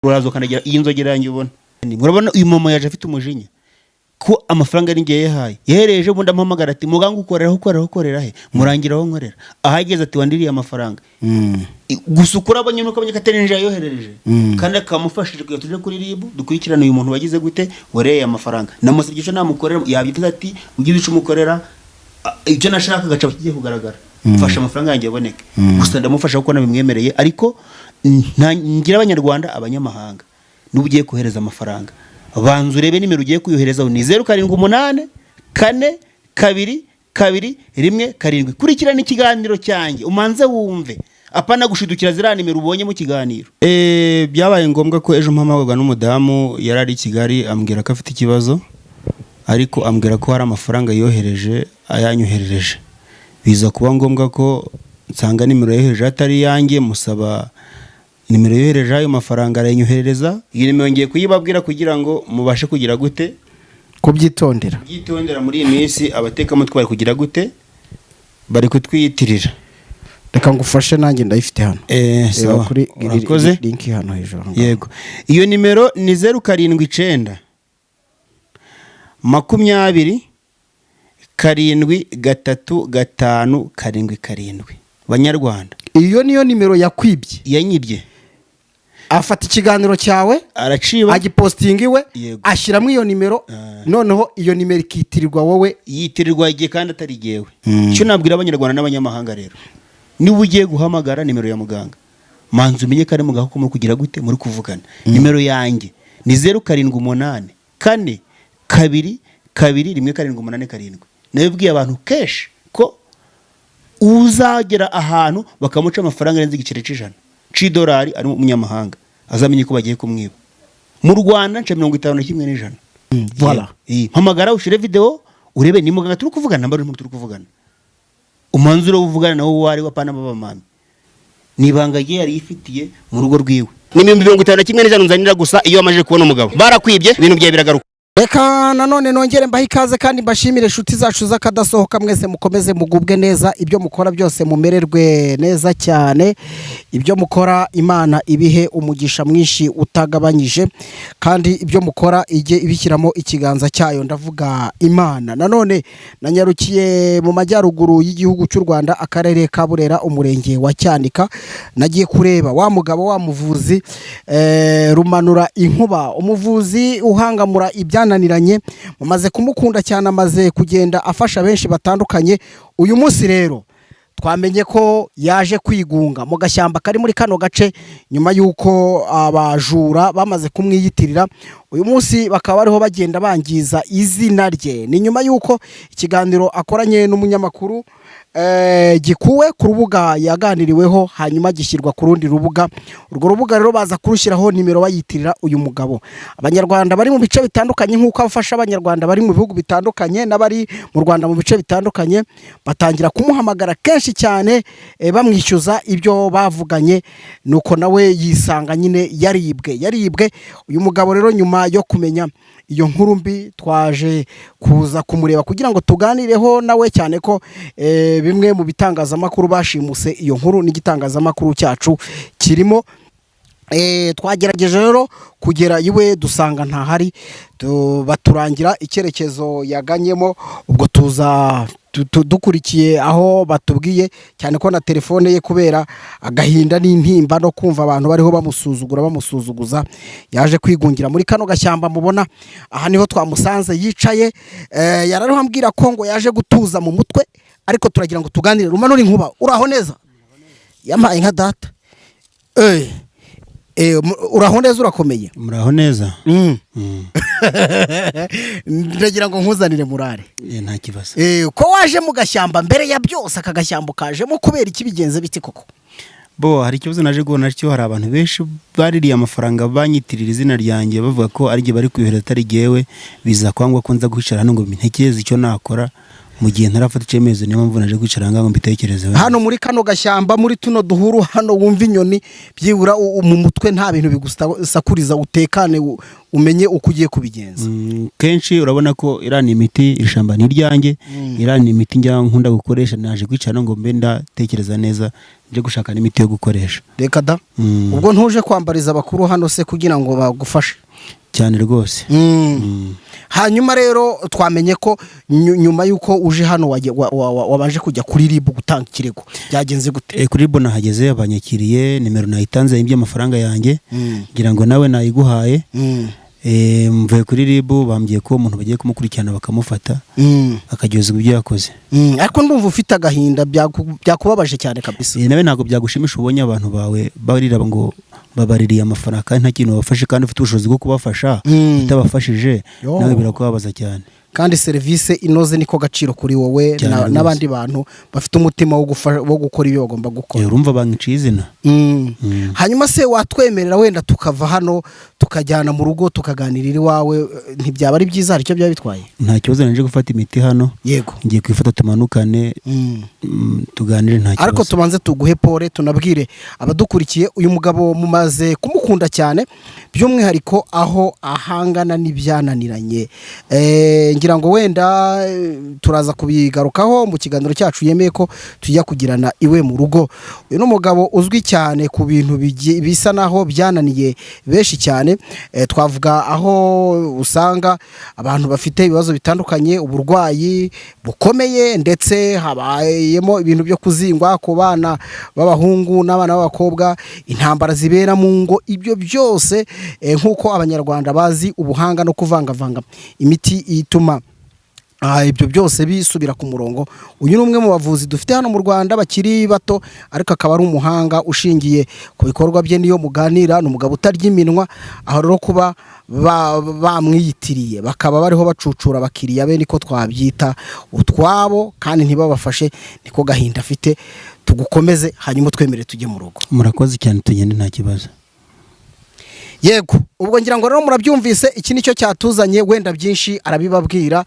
Uraza ukanagira iyi nzogera yanjye ubona. Murabona uyu mama yaje afite umujinya ko amafaranga ari njye yahaye, yahereje ubundi amuhamagara ati: "Muganga, ukorera aho, ukorera aho, ukorera he?" Murangira aho nkorera. Ahageze ati: "Wandiriye amafaranga." Gusa ukuri abonye nuko abonye ko atari njye yayoherereje, kandi akamufashije kugira tuje kuri RIB dukurikirane uyu muntu wagize gute, wareye amafaranga. Namusabye icyo namukorera, yabivuze ati: "Ugize icyo umukorera, icyo nashakaga gaca kigiye kugaragara, mfasha amafaranga yanjye aboneke." Gusa ndamufasha kuko nabimwemereye, ariko ngira Abanyarwanda, abanyamahanga, n'ubu ugiye kohereza amafaranga, banza urebe nimero ugiye kuyoherezaho ni 07842217. Kurikirana ikiganiro cyanjye, umanze wumve, apana gushidukira ziriya nimero ubonye mu kiganiro. Byabaye ngombwa ko ejo mpamagarwa n'umudamu yari ari i Kigali, ambwira ko afite ikibazo, ariko ambwira ko hari amafaranga yohereje ayanyoherereje. Biza kuba ngombwa ko nsanga nimero yohereje atari iyanjye, musaba nimero yohereje ayo mafaranga, arayinyoherereza. Iyi nimero ngiye kuyibabwira kugira ngo mubashe kugira gute? Kubyitondera. Byitondera. Muri iyi minsi abatekamutwe bari kugira gute? Bari kutwiyitirira. Reka ngufashe, nanjye ndayifite hano. Reba Sawa. kuri Urakoze. link hano hejuru aho ngaho. Yego, iyo nimero ni 0792 073577. Banyarwanda, Iyo niyo nimero yakwibye? Yanyibye. Afata ikiganiro cyawe, araciba, agipostinga iwe, Yego. ashyiramo iyo nimero, noneho iyo nimero ikitirirwa wowe. Yitirirwa igihe kandi atari jyewe. Icyo nabwira Abanyarwanda n'abanyamahanga rero, niba ugiye guhamagara nimero ya muganga, manza umenye ko ari muganga, ko muri kugira gute, muri kuvugana. Nimero yanjye ni 0784221787. Nabibwiye abantu kenshi ko uzagera ahantu bakamuca amafaranga arenze igiceri cy'ijana c'idolari ari umunyamahanga, azamenye ko bagiye kumwiba. Mu Rwanda nca 51 n'ijana. Voilà. Mpamagara, ushire video urebe ni muganga turi kuvugana, namba turi kuvugana, umwanzuro uvugana nawo uwo ari we, apana baba mami. Ni ibanga rye yari yifitiye mu rugo rwiwe. Ni 51,100 nzanira gusa iyo wamaze kubona umugabo barakwibye, ibintu byawe biragaruka. Reka nanone nongere mbahe ikaze kandi mbashimire, inshuti zacu z'akadasohoka. Mwese mukomeze mugubwe neza, ibyo mukora byose mumererwe neza cyane. Ibyo mukora Imana ibihe umugisha mwinshi utagabanyije, kandi ibyo mukora ijye ibishyiramo ikiganza cyayo, ndavuga Imana. Nanone nanyarukiye mu majyaruguru y'igihugu cy'u Rwanda, akarere ka Burera, umurenge wa Cyanika. Nagiye kureba wa mugabo, wa muvuzi, Rumanura Inkuba, umuvuzi uhangamura ibyananiranye. Mumaze kumukunda cyane, amaze kugenda afasha benshi batandukanye. Uyu munsi rero twamenye ko yaje kwigunga mu gashyamba kari muri kano gace, nyuma y'uko abajura bamaze kumwiyitirira. Uyu munsi bakaba bariho bagenda bangiza izina rye. Ni nyuma y'uko ikiganiro akoranye n'umunyamakuru gikuwe ku rubuga yaganiriweho, hanyuma gishyirwa ku rundi rubuga. Urwo rubuga rero baza kurushyiraho nimero bayitirira uyu mugabo. Abanyarwanda bari mu bice bitandukanye, nk'uko afasha Abanyarwanda bari mu bihugu bitandukanye n'abari mu Rwanda mu bice bitandukanye, batangira kumuhamagara kenshi cyane, bamwishyuza ibyo bavuganye. Nuko nawe yisanga nyine yaribwe, yaribwe. Uyu mugabo rero, nyuma yo kumenya iyo nkuru mbi, twaje kuza kumureba kugira ngo tuganireho nawe, cyane ko bimwe mu bitangazamakuru bashimuse iyo nkuru, n'igitangazamakuru cyacu kirimo. Twagerageje rero kugera iwe, dusanga ntahari, baturangira icyerekezo yaganyemo. Ubwo tuza dukurikiye aho batubwiye, cyane ko na telefone ye, kubera agahinda n'intimba no kumva abantu bariho bamusuzugura, bamusuzuguza, yaje kwigungira muri kano gashyamba mubona. Aha niho twamusanze yicaye. Yarariho ambwira ko ngo yaje gutuza mu mutwe, ariko turagira ngo tuganire. Rumanura Inkuba, uraho neza? Yampaye nka data. Uraho neza, urakomeye? Muraho neza. Ndagira ngo nkuzanire murare. Nta kibazo. Ko waje mu gashyamba, mbere ya byose aka gashyamba kajemo kubera iki? Bigenze biti koko? Bo, hari ikibazo naje guhura nacyo. Hari abantu benshi baririye amafaranga, banyitirira izina ryanjye, bavuga ko ari jye bari kuyohereza atari jyewe. Biza kwangwa ko nza kwicara hano ngo ntekereze icyo nakora. Mu gihe ntarafata icyemezo, niyo mpamvu naje kwicara ngaho ngo mbitekerezeho. Hano muri kano gashyamba, muri tuno duhuru hano, wumva inyoni, byibura mu mutwe nta bintu bigusakuriza, utekane, umenye uko ugiye kubigenza. Kenshi urabona ko iriya ni imiti, iri shyamba ni iryanjye, iriya ni imiti njya nkunda gukoresha. Naje kwicara ngo mbe ndatekereza neza, nje gushaka n'imiti yo gukoresha. Reka da! Ubwo ntuje kwambariza abakuru hano se kugira ngo bagufashe? Cyane rwose. Hanyuma rero twamenye ko nyuma y'uko uje hano wabanje kujya kuri RIB gutanga ikirego. Byagenze gute? Kuri RIB nahageze, banyakiriye, nimero nayitanze y'iby'amafaranga yanjye, ngira ngo nawe nayiguhaye. Mvuye kuri RIB, bambwiye ko umuntu bagiye kumukurikirana bakamufata, akaryozwa ibyo yakoze. Ariko ndumva ufite agahinda, byakubabaje cyane kabisa. Nawe ntabwo byagushimisha ubonye abantu bawe barira ngo babaririye amafaranga kandi nta kintu babafashe, kandi ufite ubushobozi bwo kubafasha, utabafashije. Yo. Nawe birakubabaza cyane. Kandi serivisi inoze niko gaciro kuri wowe Cyane rwose. n'abandi bantu bafite umutima wo gukora ibyo bagomba gukora. Urumva bankiciye izina. Hanyuma se watwemerera wenda tukava hano tukajyana mu rugo, tukaganirira iwawe? Ntibyaba ari byiza? Hari icyo byaba bitwaye? Nta kibazo, naje gufata imiti hano. Ngiye kuyifata tumanukane, tuganire, nta Ariko kibazo. tubanze tuguhe pole, tunabwire abadukurikiye uyu mugabo mumaze kumukunda cyane, by'umwihariko aho ahangana n'ibyananiranye. Ngira ngo wenda turaza kubigarukaho mu kiganiro cyacu yemeye ko tujya kugirana iwe mu rugo. Uyu ni umugabo uzwi cyane ku bintu bisa naho byananiye benshi cyane. Twavuga aho usanga abantu bafite ibibazo bitandukanye, uburwayi bukomeye, ndetse habayemo ibintu byo kuzingwa ku bana b'abahungu n'abana b'abakobwa, intambara zibera mu ngo, ibyo byose, nk'uko Abanyarwanda bazi ubuhanga no kuvangavanga imiti ituma ibyo byose bisubira ku murongo. Uyu ni umwe mu bavuzi dufite hano mu Rwanda bakiri bato, ariko akaba ari umuhanga ushingiye ku bikorwa bye. Niyo muganira, ni umugabo utarya iminwa. Aho rero kuba bamwiyitiriye, bakaba bariho bacucura abakiriya be, niko twabyita, utwabo, kandi ntibabafashe, niko gahinda afite. Tugukomeze, hanyuma twemere tujye mu rugo. Murakoze cyane, tugende, nta kibazo. Yego, ubwo ngira ngo rero murabyumvise, iki nicyo cyatuzanye. Wenda byinshi arabibabwira.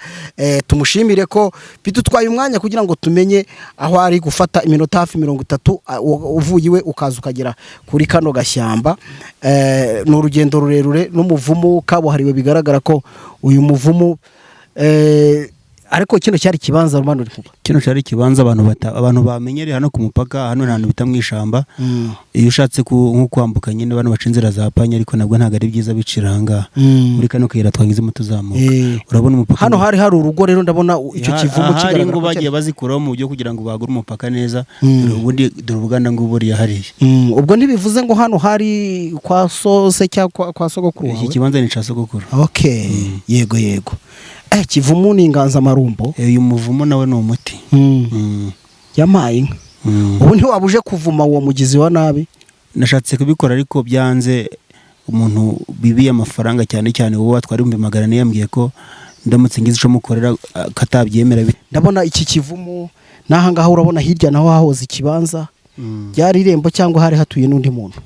Tumushimire ko bidutwaye umwanya kugira ngo tumenye aho ari, gufata iminota hafi 30 uvuye iwe ukaza ukagera kuri kano gashyamba. Ni urugendo rurerure n'umuvumu kabuhariwe. Bigaragara ko uyu muvumu, ariko kino cyari ikibanza, Rumanura Inkuba? Kino cyari ikibanza abantu bamenyereye hano ku mupaka. Hano ni ahantu bita mu ishyamba. Iyo ushatse nko kwambuka nyine, abantu baca inzira za panya, ariko nabwo ntabwo ari byiza, bicira ahangaha muri kano kayira twanyuzemo tuzamuka. Urabona umupaka. Hano hari hari urugo rero, ndabona icyo kivumu Ahari kigaragara ngo ko bagiye bazikuraho mu buryo kugira ngo bagure umupaka neza. Mm. Dore ubundi, dore Ubuganda ngubu buriya hariya. Ubwo ntibivuze ngo hano hari kwa so se cyangwa kwa sogokuru Iki wawe? kibanza ni icya sogokuru. Okay, yego, kivumu ni inganzamarumbo. Uyu muvumo nawe ni umuti. Yampaye inka. Ubu ntiwaba uje kuvuma uwo mugizi wa nabi? Nashatse kubikora ariko byanze. Umuntu bibiye amafaranga, cyane cyane wowe watwara 400,000, yambwiye ko ndamutse ngize icyo mukorera katabyemera. Ndabona iki kivumu n'aha ngaha, urabona hirya naho hahoze ikibanza. Ryari irembo cyangwa hari hatuye n'undi muntu?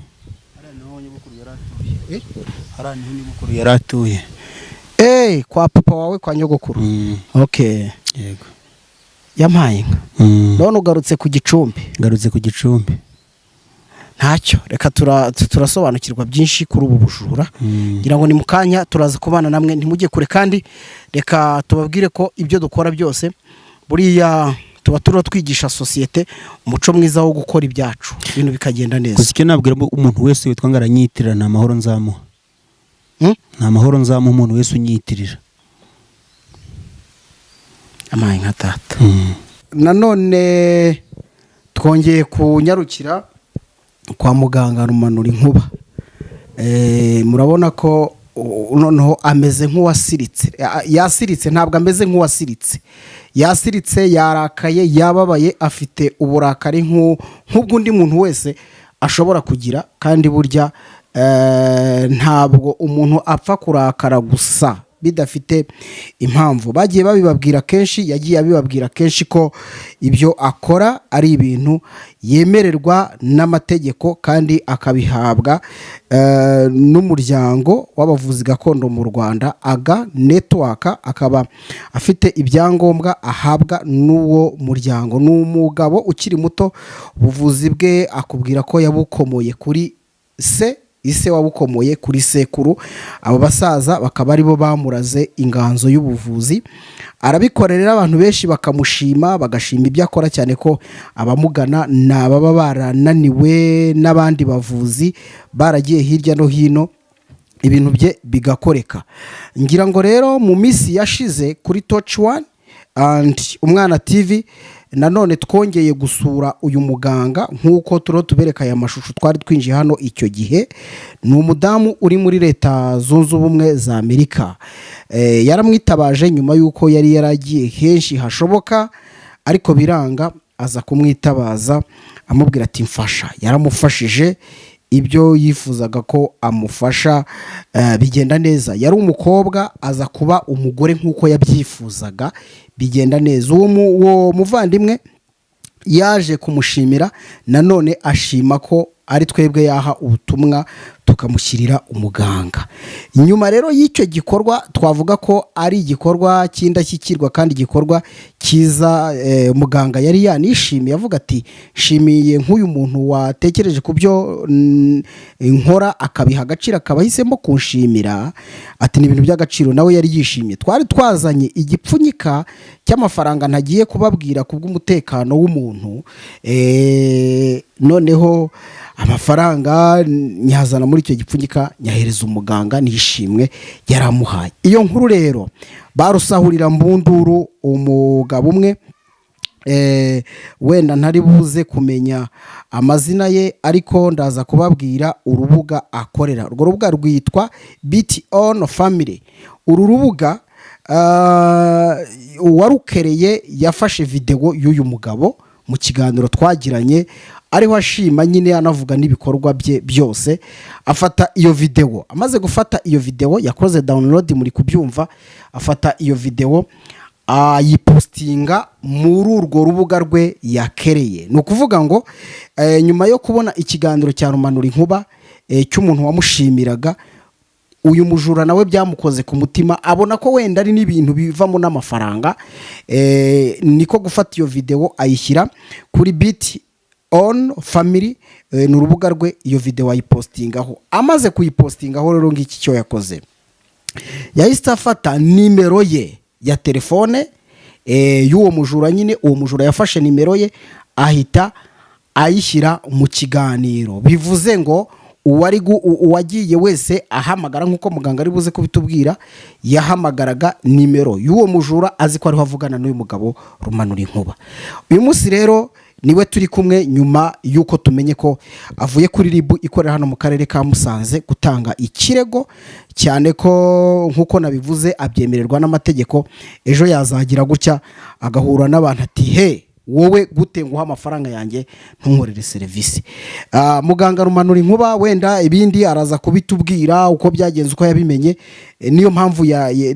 Hariya niho nyogokuru yari atuye. Kwa papa wawe, kwa nyogokuru? Mm. Okay. Yego. Yampaye inka. Ndabona ugarutse ku gicumbi. Ngarutse ku gicumbi. Ntacyo, reka turasobanukirwa byinshi kuri ubu bujura. Ngira ngo ni mu kanya turaza kubana namwe, ntimujye kure. Kandi reka tubabwire ko ibyo dukora byose buriya tuba turiho twigisha sosiyete umuco mwiza wo gukora ibyacu, ibintu bikagenda neza. Gusa icyo nabwira umuntu wese witwa ngo aranyitirira, nta mahoro nzamuha. Hmm? Nta mahoro nzamuha umuntu wese unyitirira. Amaye nka data. Nanone twongeye kunyarukira kwa muganga Rumanura Inkuba. Murabona ko noneho ameze nk'uwasiritse. Yasiritse, ntabwo ameze nk'uwasiritse, yasiritse, yarakaye, yababaye, afite uburakari nk'ubw'undi muntu wese ashobora kugira. Kandi burya ntabwo umuntu apfa kurakara gusa. bidafite impamvu. Bagiye babibabwira kenshi, yagiye abibabwira kenshi ko ibyo akora ari ibintu yemererwa n'amategeko kandi akabihabwa n'umuryango w'abavuzi gakondo mu Rwanda, AGA Network, akaba afite ibyangombwa ahabwa n'uwo muryango. Ni umugabo ukiri muto, ubuvuzi bwe akubwira ko yabukomoye kuri se, ise wabukomoye kuri sekuru, abo basaza bakaba aribo bamuraze inganzo y'ubuvuzi. Arabikorera rero, abantu benshi bakamushima, bagashima ibyo akora, cyane ko abamugana ni ababa barananiwe n'abandi bavuzi, baragiye hirya no hino, ibintu bye bigakoreka. Ngira ngo rero mu minsi yashize kuri Touch One and Umwana TV nanone twongeye gusura uyu muganga nk'uko turiho tubereka aya mashusho. Twari twinjiye hano icyo gihe, ni umudamu uri muri Leta Zunze Ubumwe za Amerika. Yaramwitabaje nyuma y'uko yari yaragiye henshi hashoboka ariko biranga, aza kumwitabaza amubwira ati: "Mfasha." Yaramufashije ibyo yifuzaga ko amufasha, bigenda neza. Yari umukobwa, aza kuba umugore nk'uko yabyifuzaga, bigenda neza. Uwo muvandimwe yaje kumushimira nanone, ashima ko ari twebwe yaha ubutumwa tukamushyirira umuganga. Nyuma rero y'icyo gikorwa, twavuga ko ari igikorwa cy'indashyikirwa kandi igikorwa cyiza, muganga yari yanishimiye, avuga ati: "Nshimiye nk'uyu muntu watekereje ku byo nkora, akabiha agaciro, akaba ahisemo kunshimira." Ati: "Ni ibintu by'agaciro." Nawe yari yishimye. Twari twazanye igipfunyika cy'amafaranga ntagiye kubabwira ku bw'umutekano w'umuntu. Noneho amafaranga nyazana muri icyo gipfunyika, nyahereza umuganga, nishimwe yaramuhaye. Iyo nkuru rero barusahurira mbunduru, umugabo umwe, wenda ntari buze kumenya amazina ye, ariko ndaza kubabwira urubuga akorera. Urwo rubuga rwitwa Biti On Family. Uru rubuga, uwarukereye yafashe videwo y'uyu mugabo mu kiganiro twagiranye, ariho ashima nyine, anavuga n'ibikorwa bye byose. Afata iyo videwo, amaze gufata iyo videwo yakoze download, muri kubyumva, afata iyo videwo ayipostinga muri urwo rubuga rwe yakereye. Ni ukuvuga ngo nyuma yo kubona ikiganiro cya Rumanura Inkuba, cy'umuntu wamushimiraga, uyu mujura nawe byamukoze ku mutima, abona ko wenda ari n'ibintu bivamo n'amafaranga. Niko gufata iyo videwo ayishyira kuri Biti On Family, ni urubuga rwe. Iyo videwo ayipostingaho. Amaze kuyipostingaho rero, ngiki cyo yakoze: yahise afata nimero ye ya telefone, y'uwo mujura nyine. Uwo mujura yafashe nimero ye ahita ayishyira mu kiganiro, bivuze ngo uwagiye wese ahamagara, nk'uko muganga ari buze kubitubwira, yahamagaraga nimero y'uwo mujura azi ko ariho avugana n'uyu mugabo Rumanura Inkuba. Uyu munsi rero niwe turi kumwe, nyuma y'uko tumenye ko avuye kuri RIB ikorera hano mu karere ka Musanze gutanga ikirego, cyane ko nk'uko nabivuze abyemererwa n'amategeko. Ejo yazagira gutya agahura n'abantu ati: "He, wowe gute nguha amafaranga yanjye ntunkorere serivisi?" Muganga Rumanura Inkuba, wenda ibindi araza kubitubwira uko byagenze, uko yabimenye. Niyo mpamvu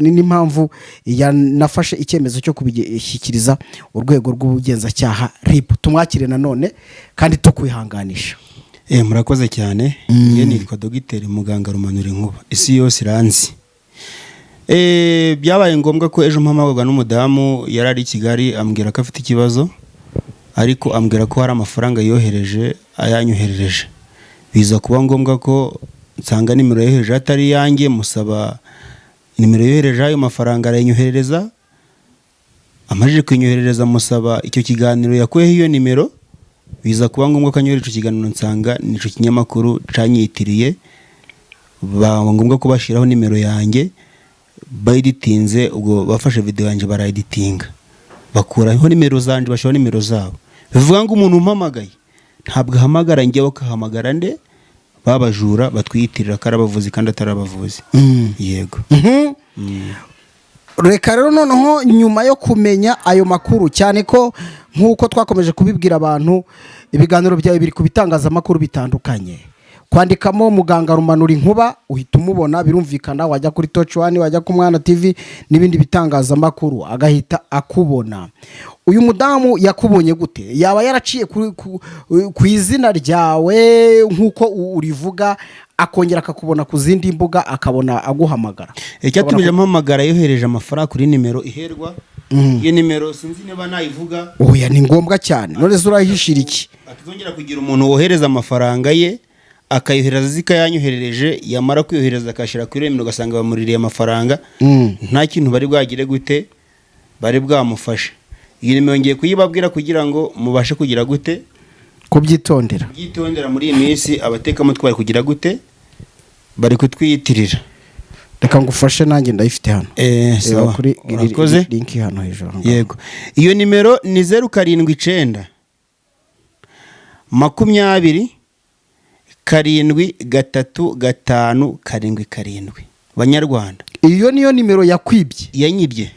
n'impamvu yanafashe icyemezo cyo kubishyikiriza urwego rw'ubugenzacyaha, RIB. Tumwakire nanone kandi tukwihanganisha. Murakoze cyane. Njye nitwa Dogiteri Muganga Rumanura Inkuba, isi yose iranzi. Byabaye ngombwa ko ejo mpamagarwa n'umudamu yari ari i Kigali, ambwira ko afite ikibazo, ariko ambwira ko hari amafaranga yohereje ayanyoherereje. Biza kuba ngombwa ko nsanga nimero yohereje atari iyanjye, musaba nimero yohereje ayo mafaranga, arayinyoherereza. Amajije kuyinyoherereza, musaba icyo kiganiro yakuyeho iyo nimero. Biza kuba ngombwa ko anyohereza icyo kiganiro, nsanga ni icyo kinyamakuru canyitiriye, baba ngombwa ko bashyiraho nimero yanjye bayeditinze. Ubwo bafashe video yanjye barayeditinga, bakuraho nimero zanjye, bashyiraho nimero zabo. Bivuga ngo umuntu umpamagaye ntabwo ahamagara njyewe, akahamagara nde? Babajura batwiyitirira ko ari abavuzi kandi atari abavuzi. Yego. Reka rero noneho, nyuma yo kumenya ayo makuru, cyane ko nk'uko twakomeje kubibwira abantu, ibiganiro byawe biri ku bitangazamakuru bitandukanye, kuri Touch One TV, Kwandikamo muganga Rumanura Inkuba uhita umubona, birumvikana. Wajya kuri Torch One, wajya ku Mwana TV n'ibindi bitangazamakuru, agahita akubona. Uyu mudamu yakubonye gute? Yaba yaraciye ku izina ryawe nk'uko urivuga, akongera akakubona ku zindi mbuga, akabona aguhamagara? Icyatumije amuhamagara, yohereje amafaranga kuri nimero iherwa. Iyo nimero sinzi niba nayivuga. Oya, ni ngombwa cyane. None se urahishira iki? Atazongera kugira umuntu wohereza amafaranga ye, akayohereza azi ko yanyoherereje, yamara kuyohereza akashyira kuri iyo nimero, ugasanga bamuririye amafaranga, nta kintu bari bwagire gute, bari bwamufashe. Iyi nimero ngiye kuyibabwira kugira ngo mubashe kugira gute? Kubyitondera. Byitondera. Muri iyi minsi abatekamutwe bari kugira gute? Bari kutwiyitirira. Reka ngufashe, nanjye ndayifite hano. Eh, Reba sawa. kuri Urakoze. link hano hejuru aho ngaho. Yego, iyo nimero ni 079 20 7 3 5 7 7. Banyarwanda, Iyo niyo nimero yakwibye? Yanyibye.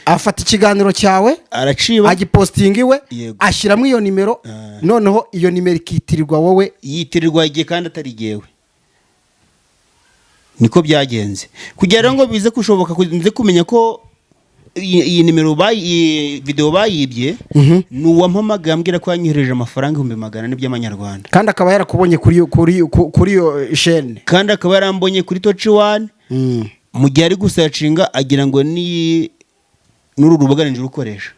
Afata ikiganiro cyawe, araciba, agipostinga iwe, Yego. ashyiramo iyo nimero, Ah. noneho iyo nimero ikitirirwa wowe. Yitirirwa igihe kandi atari jyewe. Niko byagenze. Kugira ngo bize kushoboka, nze kumenya ko iyi nimero iyi video bayibye, ni uwampamagaye ambwira ko yanyohereje amafaranga 400,000 by'amanyarwanda. Kandi akaba yarakubonye kuri iyo shene. Kandi akaba yarambonye kuri Torch One. Mu gihe ari gusearchinga, agira ngo ni n'uru rubuga ninjye urukoresha,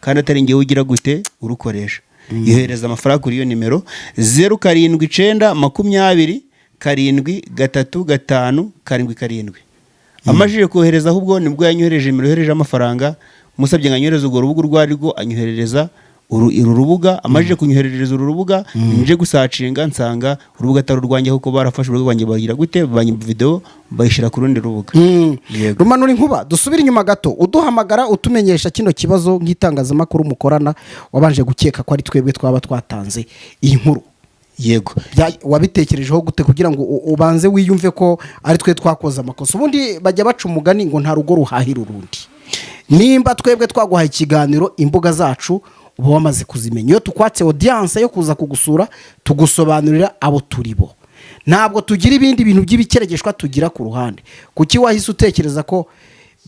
kandi atari ngewe ugira gute, urukoresha. Yohereza amafaranga kuri iyo nimero 079 20 7 3 5 7 7. Amajije kohereza, ahubwo nibwo yanyohereje nimero yohereje amafaranga. Musabye ngo anyohereze urwo rubuga urwo ari rwo, anyoherereza uru rubuga. Amajije kunyoherereza uru rubuga, nje gusearchinga nsanga urubuga atari urwanjye, kuko barafashe urubuga rwanjye, bagira gute, banyimba video bayishyira ku rundi rubuga. Yego. Rumanura Inkuba, dusubire inyuma gato. Uduhamagara utumenyesha kino kibazo nk'itangazamakuru mukorana, wabanje gukeka ko ari twebwe twaba twatanze iyi nkuru? Yego. Wabitekerejeho gute kugira ngo ubanze wiyumve ko ari twe twakoze amakosa? Ubundi bajya baca umugani ngo nta rugo ruhahira urundi. Nimba twebwe twaguhaye ikiganiro, imbuga zacu uba wamaze kuzimenya. Iyo tukwatse audience yo kuza kugusura, tugusobanurira abo turi bo. Ntabwo tugira ibindi bintu by'ibikeregeshwa tugira ku ruhande. Kuki wahise utekereza ko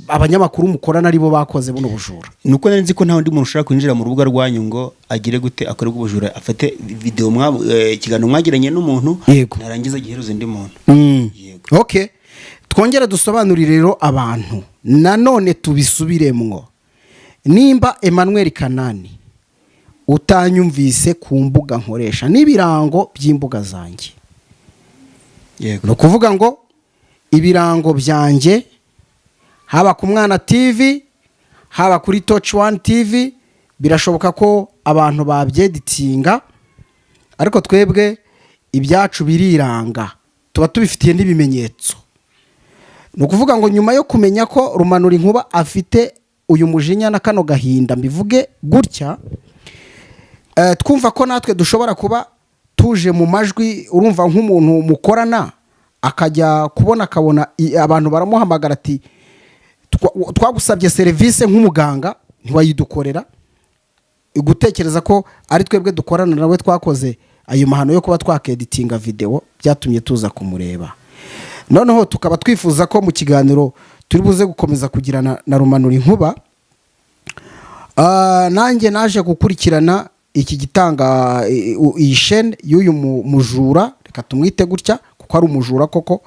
abanyamakuru mukorana aribo bakoze buno bujura? Ni uko nari nzi ko nta wundi muntu ushobora kwinjira mu rubuga rwanyu ngo agire gute, akore ubujura, afate video ikiganiro mwagiranye n'umuntu, narangiza agihereza undi muntu. Yego. Okay, twongere dusobanurire rero abantu, nanone tubisubiremwo. Nimba Emmanuel Kanani utanyumvise ku mbuga nkoresha n'ibirango by'imbuga zanjye, ni ukuvuga ngo ibirango byanjye, haba ku Mwana TV, haba kuri Torch One TV, birashoboka ko abantu babyeditinga, ariko twebwe ibyacu biriranga, tuba tubifitiye n'ibimenyetso. Ni ukuvuga ngo nyuma yo kumenya ko Rumanura Inkuba afite uyu mujinya na kano gahinda, mbivuge gutya, twumva ko natwe dushobora kuba tuje mu majwi. Urumva, nk'umuntu mukorana akajya kubona akabona abantu baramuhamagara ati: "Twagusabye serivisi nk'umuganga ntiwayidukorera." Gutekereza ko ari twebwe dukorana nawe twakoze ayo mahano yo kuba twakeditinga videwo, byatumye tuza kumureba. Noneho tukaba twifuza ko mu kiganiro turi buze gukomeza kugirana na Rumanura Inkuba. Nanjye naje gukurikirana iki gitanga iyi shene y'uyu mujura, reka tumwite gutya kuko ari umujura koko,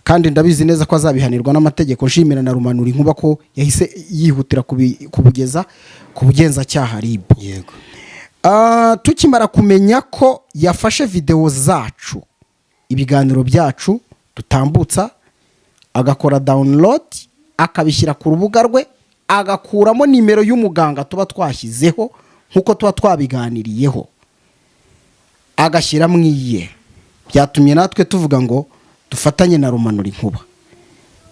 kandi ndabizi neza ko azabihanirwa n'amategeko. Nshimira na Rumanura Inkuba ko yahise yihutira kubugeza ku bugenzacyaha RIB. Tukimara kumenya ko yafashe videwo zacu, ibiganiro byacu dutambutsa, agakora download, akabishyira ku rubuga rwe, agakuramo nimero y'umuganga tuba twashyizeho nk'uko tuba twabiganiriyeho, agashyiramo iye, byatumye natwe tuvuga ngo dufatanye na Rumanura Inkuba,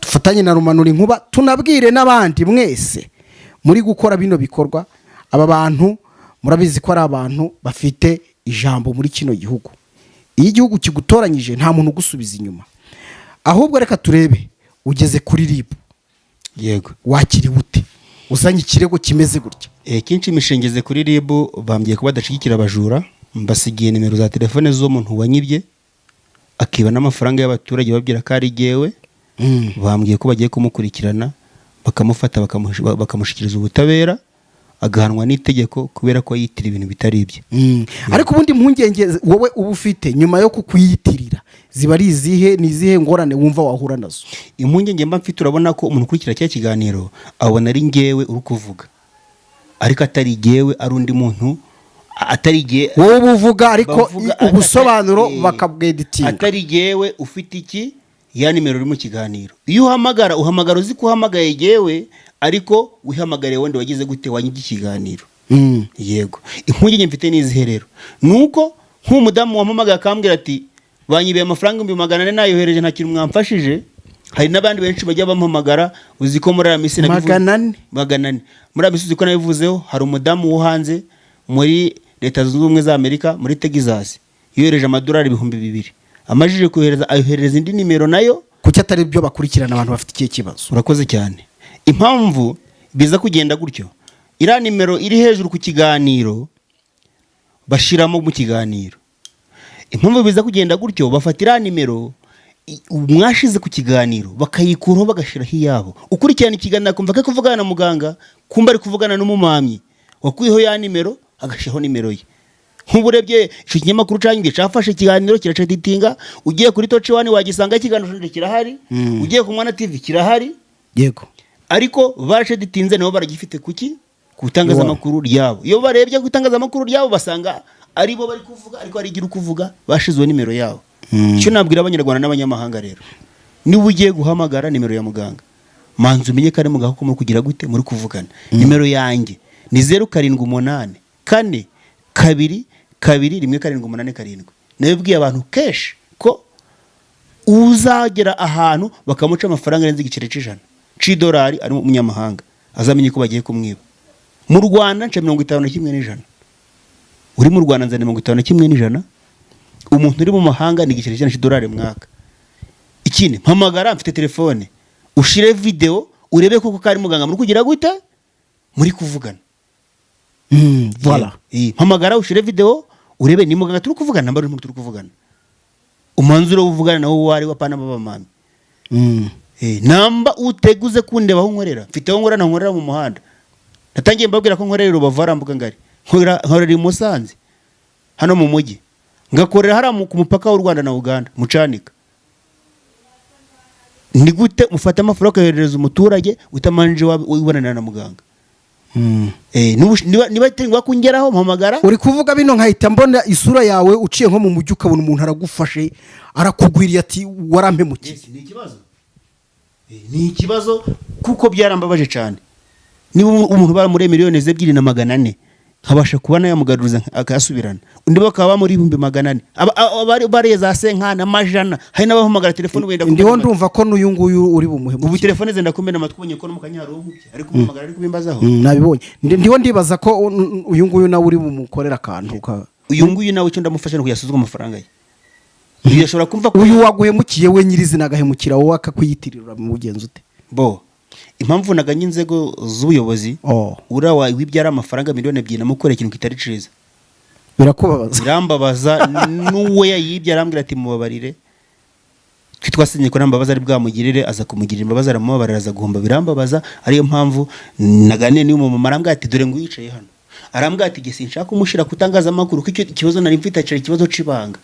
dufatanye na Rumanura Inkuba, tunabwire n'abandi mwese muri gukora bino bikorwa. Aba bantu murabizi ko ari abantu bafite ijambo muri kino gihugu. Iyo igihugu kigutoranyije, nta muntu ugusubiza inyuma. Ahubwo reka turebe, ugeze kuri RIB, wakiriwe ute uzanye ikirego kimeze gutya? Kenshi imishengeze kuri RIB, bambwiye ko badashyigikira abajura. Mbasigiye nimero za telefone z'umuntu wanyibye. Akiba n'amafaranga y'abaturage babwira ko ari jyewe. Bambwiye ko bagiye kumukurikirana, bakamufata, bakamushyikiriza ubutabera, agahanwa n'itegeko kubera ko yitira ibintu bitari ibye. Ariko ubundi impungenge wowe uba ufite nyuma yo kukwiyitirira ziba ari izihe? Ni izihe ngorane wumva wahura nazo? Impungenge mba mfite, urabona ko umuntu ukurikira cya kiganiro abona ari ngewe uri kuvuga, ariko atari jyewe, ari undi muntu, atari jye. Wowe uba uvuga, ariko Bavuga ubusobanuro bakabweditinga. Atari jyewe ufite iki ya nimero uri mu kiganiro. Iyo uhamagara, uhamagara uzi ko uhamagaye jyewe, ariko wihamagariye wundi wagize gute, wanyibye ikiganiro. Yego, impungenge mfite ni izihe rero? Ni uko nk'umudamu wampamagaye akambwira ati: "Banyibiye amafaranga 400,000, nayohereje, nta kintu mwamfashije." Hari n'abandi benshi bajya bampamagara. Uzi ko muri aya minsi 400? 400. Muri aya minsi, uzi ko nabivuzeho, hari umudamu wo hanze muri Leta Zunze Ubumwe za Amerika, muri Texas, yohereje amadolari 2000. Amajije kohereza, ayohereza indi nimero nayo. Kuki atari byo bakurikirana abantu bafite ikihe kibazo? Urakoze cyane. Impamvu biza kugenda gutyo, iriya nimero iri hejuru ku kiganiro bashiramo mu kiganiro, impamvu biza kugenda gutyo, bafata iriya nimero mwashize ku kiganiro bakayikuraho, bagashyiraho iyabo. Ukurikirana ikiganiro akumva ko ari kuvugana na muganga, kumba ari kuvugana n'umumamyi wakuyeho ya nimero, agashyiraho nimero ye. Nk'ubu urebye icyo kinyamakuru cyanjye cyafashe ikiganiro kiraceditinga. Ugiye kuri Toci Wani wagisanga, ikiganiro kirahari. Ugiye ku Mwana TV kirahari. Ariko baraceditinze, nabo baragifite. Kuki? Ku itangazamakuru ryabo. Iyo barebye ku itangazamakuru ryabo basanga ari bo bari kuvuga, ariko hari igihe uri kuvuga bashizeho nimero yabo. Icyo nabwira Abanyarwanda n'abanyamahanga rero, niba ugiye guhamagara nimero ya muganga, manza umenye ko ari muganga kuko muri kugira gute, muri kuvugana. Nimero yanjye ni 0784221787. Nabibwiye abantu kenshi ko uzagera ahantu bakamuca amafaranga arenze igiceri cy'ijana c'idolari ari umunyamahanga, azamenye ko bagiye kumwiba. Mu Rwanda nca 51 n'ijana. Uri mu Rwanda nzana 51 n'ijana. Umuntu uri mu mahanga ni igiceri cy'ijana c'idolari mwaka. Ikindi, mpamagara mfite telefone, ushire video urebe koko ko ari muganga muri kugira gute, muri kuvugana. Voilà. Mpamagara ushire video urebe ni muganga turi kuvugana, namba turi kuvugana. Umwanzuro uvugana nawo wari wapana baba mami. Namba uteguze kundeba aho nkorera, mfite aho nkorera, nkorera mu muhanda. Natangiye mbabwira ko nkorera i Rubavu, harambuga ngari, nkorera i Musanze hano mu mujyi, ngakorera hariya ku mupaka w'u Rwanda na Uganda mucanika. Ni gute mufata amafaranga ukayoherereza umuturage utamanje wibonanira na muganga? Niba atari ngombwa kungeraho, mpamagara. Uri kuvuga bino nkahita mbona isura yawe uciye nko mu mujyi, ukabona umuntu aragufashe, arakugwiriye, ati: "Warampemukiye." Yes, ni ikibazo. Ni ikibazo kuko byarambabaje cyane. Niba umuntu baramuriye 2,400,000, nkabasha kuba nayamugaruza akayasubirana, undi bakaba bamuri 400,000, bariye za senkana amajana. Hari n'abahamagara telefone wenda Ndiho kumena amatwi. Ndumva ko n'uyu nguyu uri Ubu bumuhemukire. Telefone zenda kumena amatwi. Ubonye ko no mu kanya hari unkubye, ariko umuhamagara ari kubimbazaho. Nabibonye. Ndiho ndibaza ko uyu nguyu nawe uri bumukorere akantu Uyu nguyu nawe icyo ndamufasha ni ukuyasuzuma amafaranga ye. Uyu ashobora kumva ko Uyu waguhemukiye we nyirizina, agahemukira wowe, akakwiyitirira, mugenzi ute? Bo impamvu naganye inzego z'ubuyobozi, uriya wibyara amafaranga 2 miliyoni namukoreye ikintu kitari cyiza. Birakubabaza. Birambabaza. N'uwo yayibye arambwira ati: "Mubabarire." Twe twasinye ko nta mbabazi ari bwamugirire, aza kumugirira imbabazi, aramubabarira, aza guhomba. Birambabaza. Ariyo mpamvu naganiye n'uyu mumama, arambwira ati: "Dore ngo uyicaye hano." Arambwira ati: "Jye sinshaka kumushyira ku itangazamakuru kuko icyo kibazo nari mfite cyari ikibazo c'ibanga,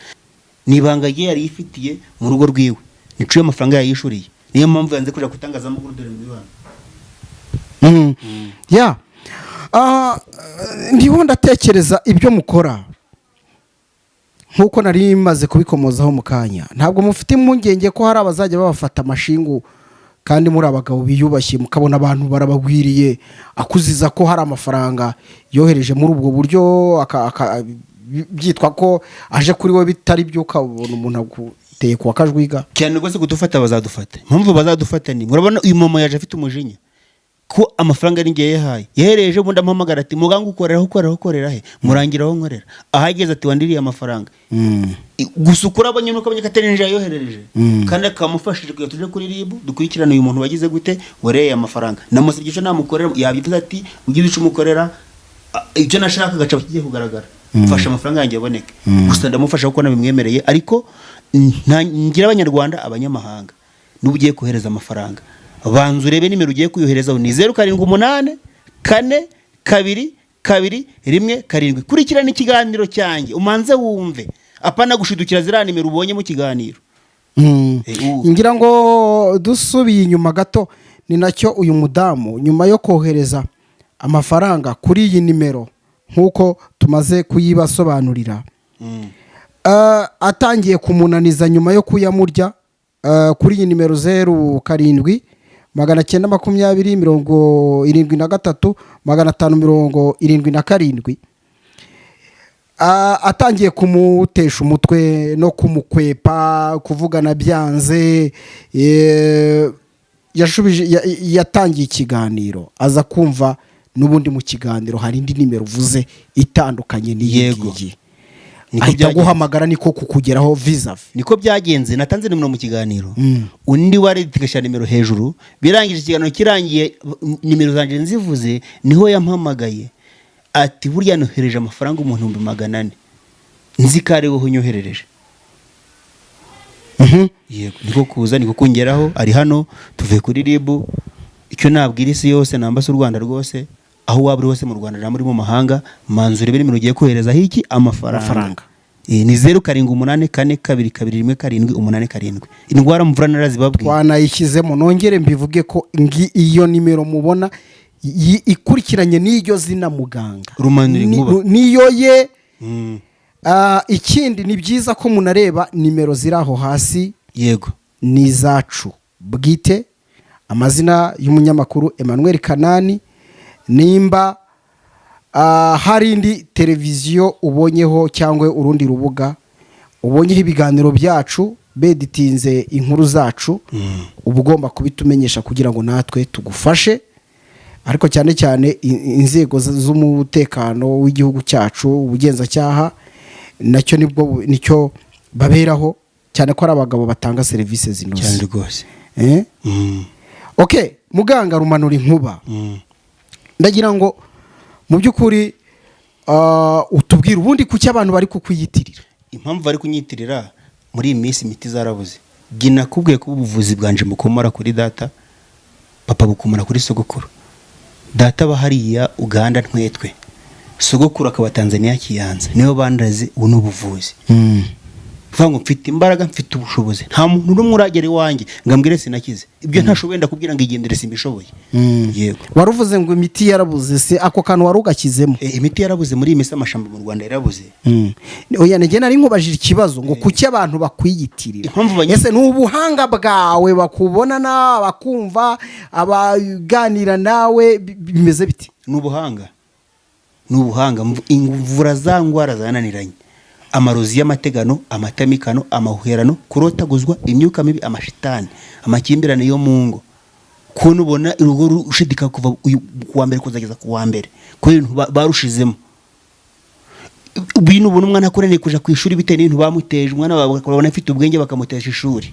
ni ibanga rye yari yifitiye mu rugo rwiwe, nicuye amafaranga yayishuriye, niyo mpamvu yanze kuja ku itangazamakuru. Dore nguyu hano." Ya. Ndiho ndatekereza ibyo mukora, nk'uko nari maze kubikomozaho mu kanya, ntabwo mufite impungenge ko hari abazajya babafata amashingu kandi muri abagabo biyubashye, mukabona abantu barabagwiriye akuziza ko hari amafaranga yohereje muri ubwo buryo, byitwa ko aje kuri we bitari byo, ukabona umuntu aguteye kuwa kajwiga? Cyane rwose, kudufata bazadufata. Impamvu bazadufata ni, murabona uyu mama yaje afite umujinya ko amafaranga ari ngewe yahaye. Yahereje ubundi amuhamagara ati: "Muganga ukorera ukorera ukorera he?" Murangira aho nkorera. Ahageze ati: "Wandiriye amafaranga." Gusa ukuri abonye nuko abonye ko atari ninjira yayoherereje, kandi akamufashije kugira tuje kuri RIB dukurikirane uyu muntu wagize gute, wareye amafaranga. Namusabye icyo namukorera, yabivuze ati: "Ugize icyo umukorera, ibyo nashakaga gaca kigiye kugaragara, mfasha amafaranga yanjye aboneke." Gusa ndamufasha kuko nabimwemereye, ariko Ngira Abanyarwanda, abanyamahanga, n'ubu ugiye kohereza amafaranga, banza urebe nimero ugiye kuyoherezaho ni 07842217. Kurikirana ikiganiro cyanjye, umanze wumve, apana gushidukira ziriya nimero ubonye mu kiganiro. Ngira ngo dusubiye inyuma gato, ni nacyo uyu mudamu nyuma yo kohereza amafaranga kuri iyi nimero nk'uko tumaze kuyibasobanurira, atangiye kumunaniza nyuma yo kuyamurya kuri iyi nimero 0792073577, atangiye kumutesha umutwe no kumukwepa, kuvugana byanze, yashubije yatangiye ikiganiro, aza kumva n'ubundi mu kiganiro hari indi nimero uvuze itandukanye n'iyi ngiyi. Niko Ahita byagenze. aguhamagara, niko kukugeraho vis-à-vis. Niko byagenze. Natanze nimero mu kiganiro, undi wari tugashyira nimero hejuru. Birangije, ikiganiro kirangiye, nimero zanjye nzivuze, niho yampamagaye ati: "Burya nohereje amafaranga umuntu 400,000, nzi ko ari wowe unyoherereje." Yego, niko kuza, niko kungeraho, ari hano, tuvuye kuri RIB. Icyo nabwira isi yose, nambase u Rwanda rwose, aho waba uri hose mu Rwanda na muri mu mahanga, manza urebe nimero ugiye koherezaho iki amafaranga. Amafaranga. Ni 0784221787. Indwara mvura narazibabwiye. Twanayishyizemo. Nongere mbivuge ko iyo nimero mubona ikurikiranye n'iryo zina muganga Rumanura inkuba. Niyo ye. Ikindi ni byiza ko munareba nimero ziri aho hasi. Ni izacu bwite, amazina y'umunyamakuru Emmanuel Kanani. Nimba hari indi televiziyo ubonyeho cyangwa urundi rubuga ubonyeho ibiganiro byacu beditinze inkuru zacu, uba ugomba kubitumenyesha kugira ngo natwe tugufashe. Ariko cyane cyane inzego z'umutekano w'igihugu cyacu, ubugenzacyaha, nacyo nibwo nicyo baberaho cyane, ko ari abagabo batanga serivisi zinoze. Cyane rwose. Eh? Ok, muganga Rumanura inkuba, ndagira ngo mu by'ukuri utubwire ubundi kuki abantu bari kukwiyitirira. Impamvu bari kunyitirira muri iyi minsi, imiti zarabuze. Jye nakubwiye ko ubuvuzi bwanje mukomora kuri data, papa bukomora kuri sogokuru. Data aba hariya Uganda Ntwetwe, sogokuru akaba Tanzania Kiyanza, nibo bandaze. Ubu ni ubuvuzi. Kuvuga ngo mfite imbaraga, mfite ubushobozi, nta muntu n'umwe uragera iwanjye ngo ambwire sinakize. Ibyo ntashoboye ndakubwira ngo igendere, simbishoboye. Yego. Wari uvuze ngo imiti yarabuze se, ako kantu wari ugashyizemo? Imiti yarabuze muri iyi minsi, amashamba mu Rwanda yarabuze. Oya, njye nari nkubajije ikibazo ngo kuki abantu bakwiyitirira. Impamvu Ese ni ubuhanga bwawe bakubonana, bakumva abaganira nawe, bimeze bite? Ni ubuhanga, ni ubuhanga. Imvura za ndwara zananiranye, amarozi y'amategano, amatamikano, amahuherano, kurotaguzwa, imyuka mibi, amashitani, amakimbirane yo mu ngo, kubona ubona urugo rushidika kuva ku wa mbere kuzageza ku wa mbere kubera ibintu barushizemo. Ibintu ubona umwana akoraniye kuja ku ishuri bitewe n'ibintu bamuteje, umwana wawe bakabona afite ubwenge bakamutesha ishuri.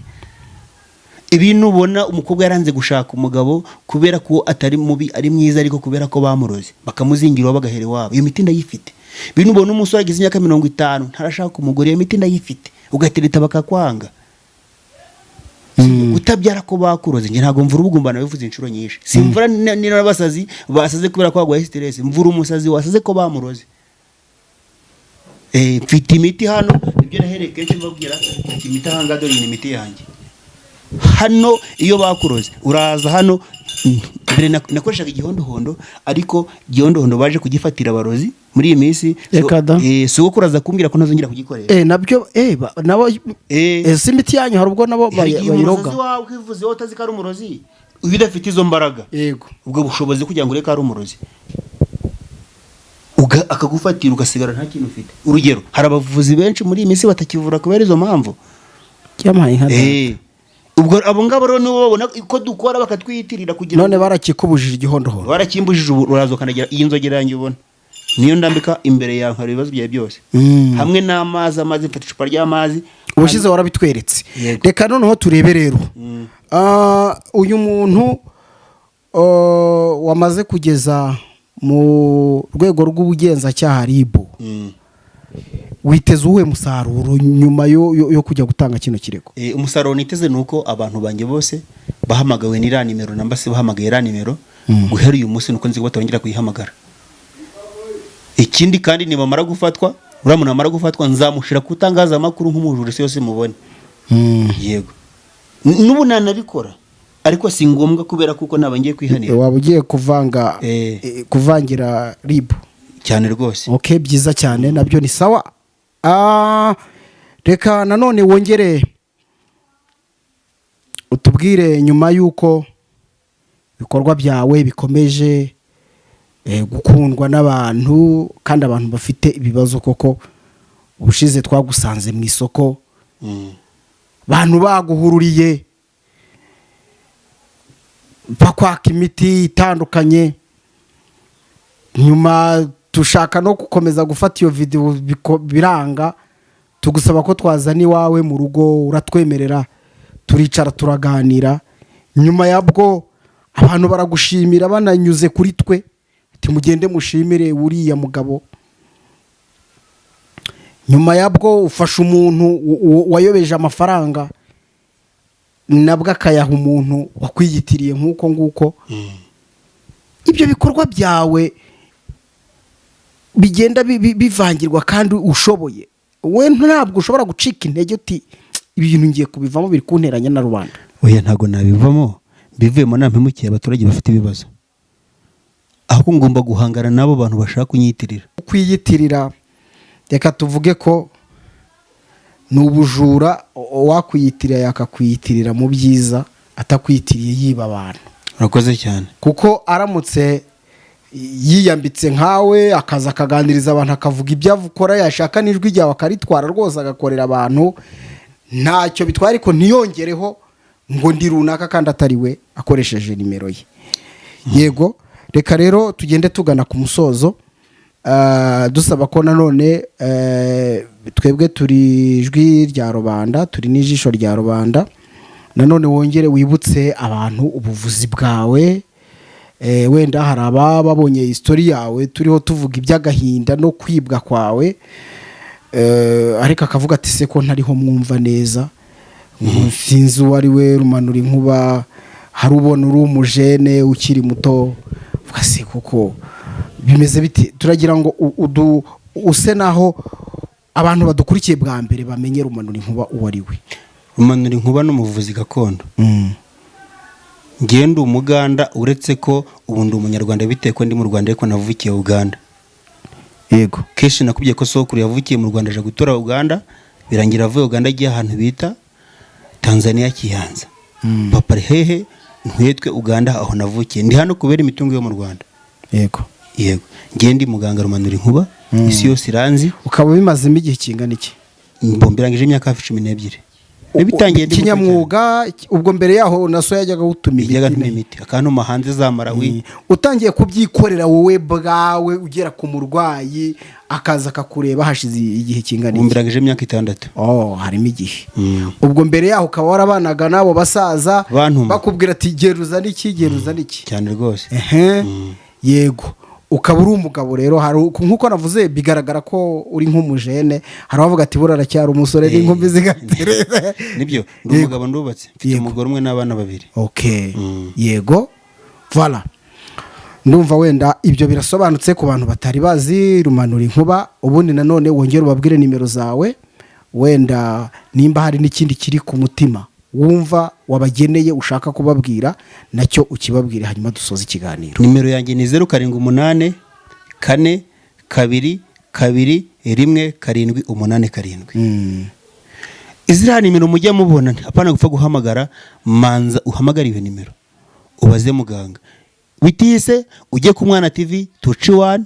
Ibintu ubona umukobwa yaranze gushaka umugabo kubera ko atari mubi, ari mwiza, ariko kubera ko bamuroze bakamuzingira iwabo bagahera iwabo, iyo miti ndayifite. Ibintu ubona umusore agize imyaka 50 ntarashaka umugore, iyo miti ndayifite, ugatereta bakakwanga, kutabyara ko bakuroze. Njye ntabwo mvura ubugumba, nabivuze inshuro nyinshi. Simvura n'abasazi basaze kubera ko bagwaye stress, mvura umusazi wasaze ko bamuroze. Mfite imiti hano, ibyo nahereye kenshi mbabwira, mfite imiti aha ngaha. Dore iyi ni imiti yanjye hano. Iyo bakuroze uraza hano. Mbere nakoreshaga igihondohondo, ariko igihondohondo baje kugifatira abarozi muri iyi minsi. Reka da. Sogokuru aza kumbwira ko ntazongera kugikoresha. Nabyo nabo si imiti yanyu, hari ubwo nabo Hari igihe bayiroga. umurozi wawe ukwivuze wowe utazi ko ari umurozi, iyo udafite izo mbaraga, ubwo bushobozi kugira ngo ureke ari umurozi, akagufatira ugasigara nta kintu ufite. Urugero, hari abavuzi benshi muri iyi minsi batakivura kubera izo mpamvu. Yampaye nka data. Ubwo abo ngabo rero nibo babona ko dukora bakatwiyitirira kugira None barakikubujije igihondohondo? Barakimbujije. Ubu uraza ukandagira iyi nzogera yanjye ubona, niyo ndambika imbere yawe nkareba ibibazo byawe byose, hamwe n'amazi. Amazi, mfata icupa ry'amazi. Ubushize warabitweretse. Yego. Reka noneho turebe rero. Uyu muntu wamaze kugeza mu rwego rw'ubugenzacyaha RIB, Witeze uwuhe musaruro nyuma yo kujya gutanga kino kirego? Umusaruro niteze ni uko abantu banjye bose bahamagawe n'iriya nimero, namba se bahamagaye iriya nimero, guhera uyu munsi nuko nzi ko batongera kuyihamagara. Ikindi kandi, nibamara gufatwa, uriya muntu namara gufatwa, nzamushyira ku itangazamakuru nk'umujura, isi yose mubone. Yego. N'ubu nanabikora, ariko si ngombwa kubera kuko naba ngiye kwihanira. Waba ugiye kuvanga kuvangira RIB. Cyane rwose. Ok, byiza cyane, nabyo ni sawa. Reka nanone wongere utubwire, nyuma y'uko ibikorwa byawe bikomeje gukundwa n'abantu, kandi abantu bafite ibibazo koko, ubushize twagusanze mu isoko, abantu baguhururiye bakwaka imiti itandukanye, nyuma dushaka no gukomeza gufata iyo videwo biranga, tugusaba ko twazana iwawe mu rugo, uratwemerera, turicara turaganira. Nyuma yabwo abantu baragushimira bananyuze kuri twe, ati mugende mushimire uriya mugabo. Nyuma yabwo ufasha umuntu wayobeje amafaranga, nabwo akayaha umuntu wakwiyitiriye nk'uko nguko. Ibyo bikorwa byawe bigenda bivangirwa kandi ushoboye, we ntabwo ushobora gucika intege uti ibi bintu ngiye kubivamo, biri kunteranya na rubanda? Oya, ntabwo nabivamo. Bivuyemo nampemukiye abaturage bafite ibibazo, ahubwo ngomba guhangana n'abo bantu bashaka kunyitirira. Kwiyitirira, reka tuvuge ko ni ubujura. Uwakwiyitirira yakakwiyitirira mu byiza, atakwitiriye yiba abantu. Urakoze cyane. Kuko aramutse yiyambitse nkawe, akaza akaganiriza abantu, akavuga ibyo akora, yashaka n'ijwi ryawe akaritwara rwose, agakorera abantu, ntacyo bitwara, ariko ntiyongereho ngo ndi runaka kandi atari we, akoresheje nimero ye. Yego, reka rero tugende tugana ku musozo. Dusaba ko nanone twebwe turi ijwi rya rubanda, turi n'ijisho rya rubanda, nanone wongere wibutse abantu ubuvuzi bwawe. Wenda hari ababa babonye isitori yawe turiho tuvuga iby'agahinda no kwibwa kwawe, ariko akavuga ati se ko ntariho mwumva neza, sinzi uwo ari we Rumanura Inkuba, hari ubona uri umujene ukiri muto, uvuga se koko bimeze bite? Turagira ngo use naho abantu badukurikiye bwa mbere bamenye Rumanura Inkuba uwo ari we. Rumanura Inkuba ni umuvuzi gakondo. Ngewe ndi Umuganda, uretse ko ubu ndi Umunyarwanda bitewe ko ndi mu Rwanda, ariko navukiye Uganda. Kenshi nakubwiye ko sokuru yavukiye mu Rwanda, aje gutura Uganda, birangira avuye Uganda agiye ahantu bita Tanzania, Kiyanza. Papa ari hehe? Ntwetwe Uganda aho navukiye. Ndi hano kubera imitungo yo mu Rwanda. Yego, ngewe ndi muganga Rumanura Inkuba, isi yose iranzi. Ukaba ubimazemo igihe kingana iki? Mbirangije imyaka hafi 12. Nabitangiye ndi muto cyane. Kinyamwuga? Ubwo mbere yaho na so yajyaga gutuma Yajyaga imiti? ntuma imiti, akantuma hanze za Malawi. Utangiye kubyikorera wowe bwawe, ugera ku murwayi akaza akakureba, hashize igihe kingana Ubu iki? mbirangije imyaka 6. Oh, harimo igihe. Ubwo mbere yaho ukaba warabanaga n'abo basaza Bantuma. bakubwira ati geruza n'iki, geruza n'iki? Cyane rwose. Ehe, yego. Ukaba uri umugabo rero, hari nk'uko navuze, bigaragara ko uri nk'umujene, hari abavuga ati buriya aracyari umusore n'inkumi zigatereza. Nibyo, ndi umugabo, ndubatse, mfite umugore umwe n'abana babiri. Okay. Yego, voilà, ndumva wenda ibyo birasobanutse ku bantu batari bazi Rumanura Inkuba. Ubundi nanone wongere ubabwire nimero zawe, wenda nimba hari n'ikindi kiri ku mutima wumva wabageneye ushaka kubabwira, nacyo ukibabwire, hanyuma dusoze ikiganiro. Nimero yanjye ni 0784221787. Iziriya nimero mujya mubona, apana gupfa guhamagara. Manza uhamagare iyo nimero ubaze muganga witise, ujye ku Mwana TV tuci wani,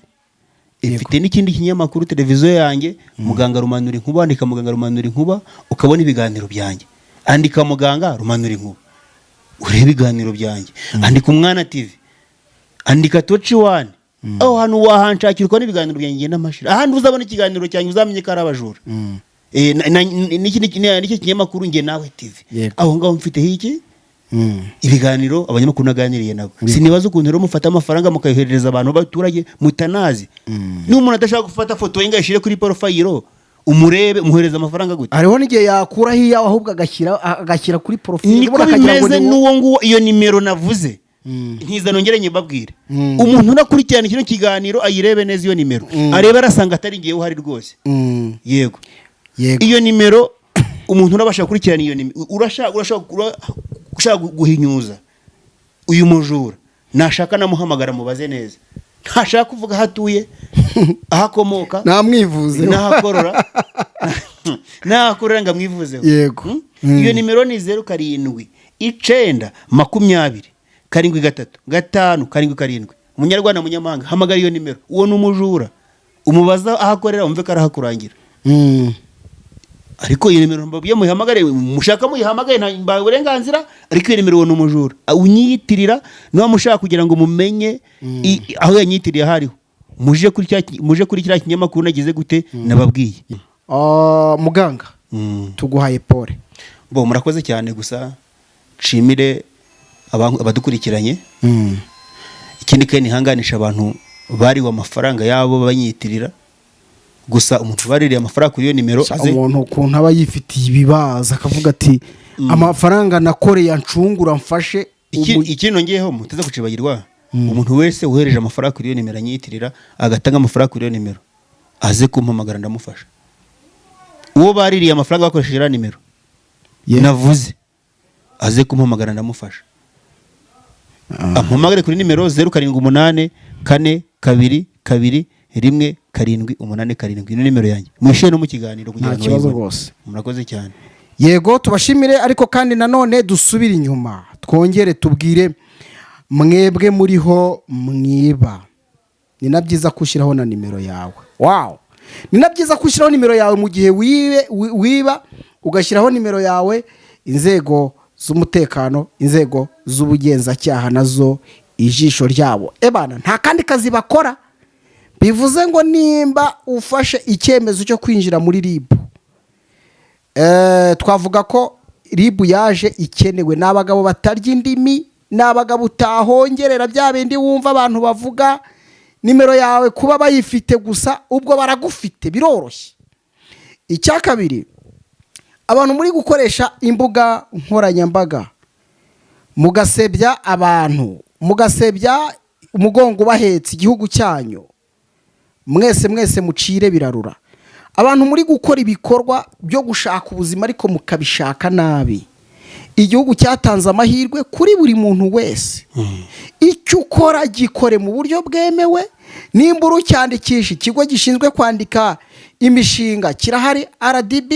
ifite n'ikindi kinyamakuru, televiziyo yanjye, Muganga Rumanura Inkuba. Andika Muganga Rumanura Inkuba ukabona ibiganiro byanjye, andika Muganga Rumanura Inkuba urebe ibiganiro byanjye, andika Umwana TV, andika Toci Wani, aho hantu wahanshakira ukabona ibiganiro byanjye. Ngenda amashira ahandi uzabona ikiganiro cyanjye, uzamenye ko ari abajura. N'iki kinyamakuru Njye Nawe TV, aho ngaho mfiteho iki ibiganiro, abanyamakuru naganiriye nabo. Sinibaza ukuntu rero mufata amafaranga mukayoherereza abantu b'abaturage mutanazi. Niba umuntu adashaka gufata foto ye ngo ayishyire kuri profile. Umurebe, umuhereza amafaranga gute? Hariho n'igihe yakuraho iyawe, ahubwo agashyira kuri profile, Niko ubundi akagira ngo bimeze. ni wowe. N'uwo nguwo, iyo nimero navuze, ntiza nongere nyibabwire. Umuntu unakurikirana kino kiganiro ayirebe neza iyo nimero, arebe, arasanga atari ngewe uhari rwose. Yego. Iyo nimero, umuntu urabasha gukurikirana iyo nimero, urashaka guhinyuza uyu mujura, nashaka namuhamagara mubaze neza. Ntashaka kuvuga aho atuye, aho akomoka, Namwivuze. n'aho akorora ngo amwivuzeho. Iyo nimero ni 0792073577. Umunyarwanda, munyamahanga, hamagara iyo nimero. Uwo ni umujura. Umubaza aho akorera, wumve ko arahakurangira. Ariko iyo nimero mbabwiye muyihamagare, mushaka muyihamagare, nta uburenganzira. Ariko iyo nimero, uwo ni umujura unyiyitirira. Niba mushaka kugira ngo mumenye aho yanyitiriye aho ariho, muje kuri kiriya kinyamakuru nagize gute nababwiye. Ah, muganga, tuguhaye pole. Bo, murakoze cyane. Gusa nshimire abadukurikiranye. Ikindi kandi ntihanganisha abantu bariwe amafaranga yabo banyitirira. Gusa umuntu baririye amafaranga kuri iyo nimero aze. Umuntu ukuntu aba yifitiye ibibazo, akavuga ati: "Amafaranga nakoreye ancungura mfashe." Ikindi nongeyeho muteze kucibagirwa, umuntu wese wohereje amafaranga kuri iyo nimero anyitirira, agatanga amafaranga kuri iyo nimero, aze kumpamagara, ndamufasha. Uwo baririye amafaranga bakoresheje iriya nimero navuze, aze kumpamagara, ndamufasha. Ampamagare kuri nimero 0784221787. Ni nimero yanjye, mwishyure no mu kiganiro kugira Nta ngo kibazo bayibone. rwose. Murakoze cyane. Yego, tubashimire. Ariko kandi nanone dusubire inyuma, twongere tubwire mwebwe muriho mwiba: ni na byiza gushyiraho na nimero yawe. Wow, ni na byiza gushyiraho nimero yawe mu gihe wiba, ugashyiraho nimero yawe. Inzego z'umutekano, inzego z'ubugenzacyaha nazo ijisho ryabo, ebana, nta kandi kazi bakora. Bivuze ngo nimba ufashe icyemezo cyo kwinjira muri RIB, twavuga ko RIB yaje ikenewe. Ni abagabo batarya indimi, ni abagabo utahongerera bya bindi wumva abantu bavuga. Nimero yawe kuba bayifite gusa, ubwo baragufite, biroroshye. Icya kabiri, abantu muri gukoresha imbuga nkoranyambaga mugasebya abantu, mugasebya umugongo ubahetse, igihugu cyanyu, mwese mwese mucire birarura. Abantu muri gukora ibikorwa byo gushaka ubuzima ariko mukabishaka nabi, igihugu cyatanze amahirwe kuri buri muntu wese. Icyo ukora gikore mu buryo bwemewe. Nimba urucyandikisha, ikigo gishinzwe kwandika imishinga kirahari, RDB,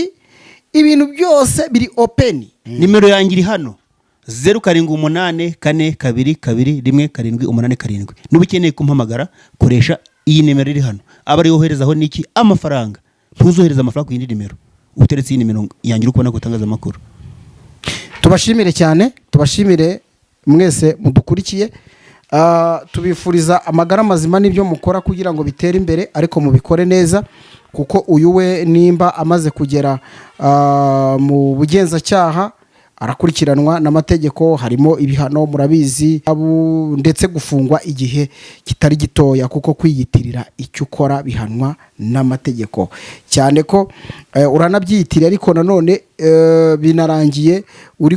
ibintu byose biri open. Nimero yanjye iri hano: 0784221787. Niba ukeneye kumpamagara, koresha iyi nimero iri hano, aba ariyo woherezaho n'iki? Amafaranga. Ntuzohereze amafaranga ku yindi nimero uteretse iyi nimero yanjye uri kubona ku itangazamakuru. Tubashimire cyane, tubashimire mwese mudukurikiye. Tubifuriza amagara mazima n'ibyo mukora kugira ngo bitere imbere, ariko mubikore neza, kuko uyu we nimba amaze kugera mu bugenzacyaha, arakurikiranwa n'amategeko, harimo ibihano murabizi, ndetse gufungwa igihe kitari gitoya, kuko kwiyitirira icyo ukora bihanwa n'amategeko. Cyane ko uranabyiyitirira, ariko nanone binarangiye uri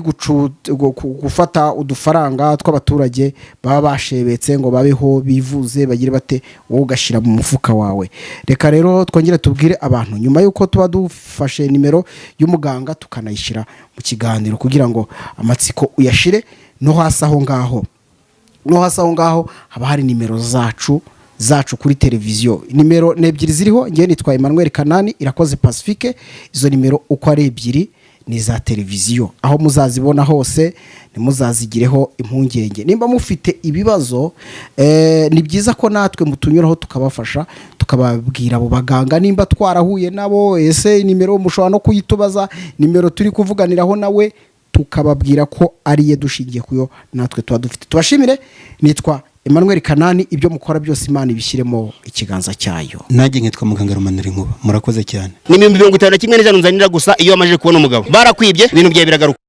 gufata udufaranga tw'abaturage baba bashebetse ngo babeho, bivuze, bagire bate, wowe ugashyira mu mufuka wawe. Reka rero twongere tubwire abantu, nyuma y'uko tuba dufashe nimero y'umuganga tukanayishyira mu kiganiro kugira ngo amatsiko uyashire, no hasi aho ngaho, no hasi aho ngaho haba hari nimero zacu kuri televiziyo. Nimero ni ebyiri ziriho: ngewe nitwa Emmanuel Kanani, Irakoze Pacifique. Izo nimero uko ari ebyiri ni iza televiziyo. Aho muzazibona hose ntimuzazigireho impungenge. Nimba mufite ibibazo, ni byiza ko natwe mutunyuraho tukabafasha, tukababwira abo baganga nimba twarahuye nabo. Ese nimero mushobora no kuyitubaza, nimero turi kuvuganiraho nawe, tukababwira ko ariye dushingiye kuyo natwe tuba dufite. Tubashimire. Nitwa Emmanuel Kanani. Ibyo mukora byose Imana ibishyiremo ikiganza cyayo. Nanjye nkitwa muganga Rumanura Inkuba. Murakoze cyane. Ni 51,100 nzanira gusa. Iyo wamaze kubona umugabo barakwibye, ibintu byawe biragaruka.